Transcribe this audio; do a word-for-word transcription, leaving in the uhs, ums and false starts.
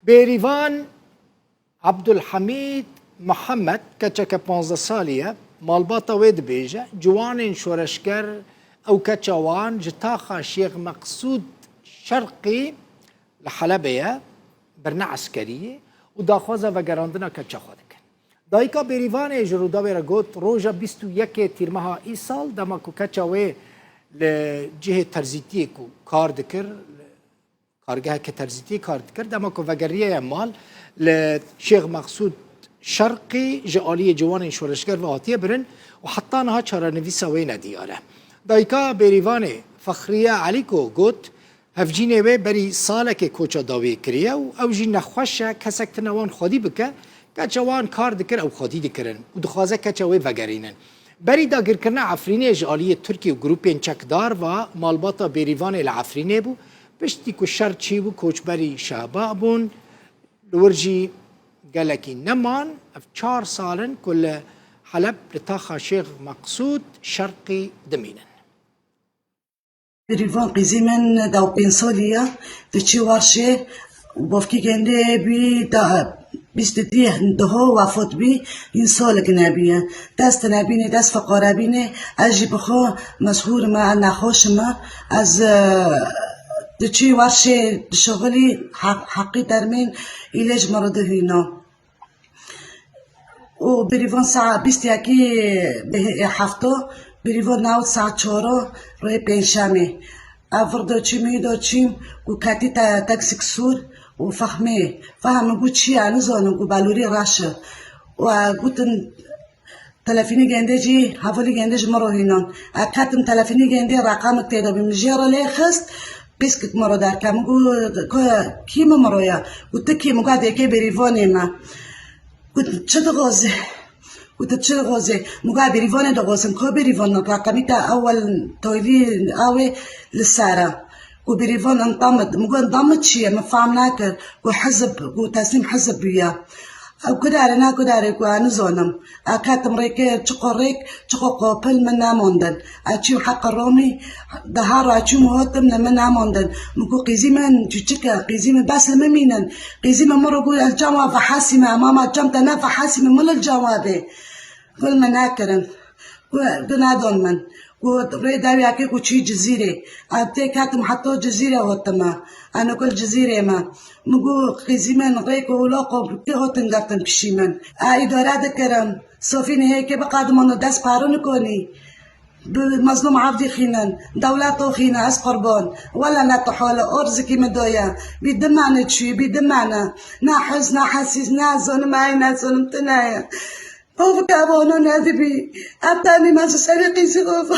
Bêrîvan Abdulhamîd Mihemed, keçeke panzdeh salî ye, malbata wê dibêje, ciwanên şoreşger ew keça wan ji taxa Şêx Meqsûd Şerqî li Helebê ye, birine eskeriyê û daxwaza vegerandina keça xwe dikin. Dayika Bêrîvanê ji Rûdawê re got, roja bîst û yekê Tîrmeha îsal, dema ku keça wê li cihê terzîtiyê ku kar dikir, kargeheke terzîtiyê kar dikir, dema ku vegeriye ye mal, li Şêx Meqsûd Şerqî ji aliyê ciwanên şoreşger ve hatiye birin û heta niha çarenivîsa wê nediyar e. Dayika Bêrîvanê Fexriye Elîko got, hevcînê wê berî salekê koça dawiyê kiriye û ew jî nexweş e, kesek tune wan xwedî bike, keça wan kar dikir, ew xwedî dikirin û dixwaze keça wê vegerînin. Berî dagirkirina Efrînê ji aliyê Tirkî û grûpên çekdar ve malbata Bêrîvanê li Efrînê bû. Piştî ku şer çêbû, koçberî Şehba bûn. Li wir jî gelekî neman. Ev çar sal in ku li Heleb li taxa Şêx Meqsûd Şerqî dimînin. Bêrîvan qîzî min deh û pênc salî ye, diçî warşê, bavkî gendê bî da bîst û dih diho wefat bî, hîn salek nebîye. Dest nebînê, dest feqare bînê, ez jî bi xwe mezhûr me, ez nexweş me. Ez, e, diçî warşê dişixilî, heq-, heqî dermên îlê ji min re dihîna. Û Bêrîvan saet bîst yekî bi hefto, Bêrîvan newt saet çaro rê pênşemê. Ev vir doçîm, wî doçîm, ku ketî te-, teksik sûr û fehmê. Fehmê ku çi ye, nizanim ku belûrî reş e. Û, e, gotin, telefînê gendê jî, hevalî gendê ji min re hînan. E, ketim telefînê gendê, reqemek tê de bî. Min jê re lê xist, pîskik min re derket. Min got, ko, kî min re ye? Got, tu kî? Min got, dêkê Bêrîvanê me. Got, çi dixwazî? Got, tu çi dixwazî? Min got, Bêrîvanê dixwazim. Ko Bêrîvan? Reqemî te ewel toylî awê li ser e. Got, Bêrîvan intamit. Min got, intamit çi ye? Min fehm nekir. Got, hizib, got, teslîm hizib bûye. Ew ku dere, ne ku dere, ku ez nizanim. Ez ketim rêkê, çiqo rêk, çiqo qopil min nemandin. Ez çûm heqa Romî, deha re çûm û hatim, li min nemandin. Min ku qîzî min çûçik e, qîzî min bes li min mînin. Qîzî min min re got, ez cem we vehesîme, mama cem te ne vehesîme, min li cem we bê. Ku li min nekirin. Ku, ku nedon min. Ku rê dewiyekê ku çû Cizîrê. Ez tê ketim heta Cizîrê hatime. Eno ku li Cizîrê me. Min got, qîzî min rêk û ulaqo kê hatin girtin pişî min. Ez îdare dikirim. Sofî nihêkê biqedimano dest paro nikonî. Bi Mezlûm Evdî xînin, dewleto xîne, ez qurban. Wele ne tu hale, o rizikî min doye. Bî dimene çûyî, bî dimene. Ne hez, ne hesîs, ne zonim ey, ne zonim tu ne ye. Bavike ev ana nedibî. Ev tenê me ji serê qîzî ava.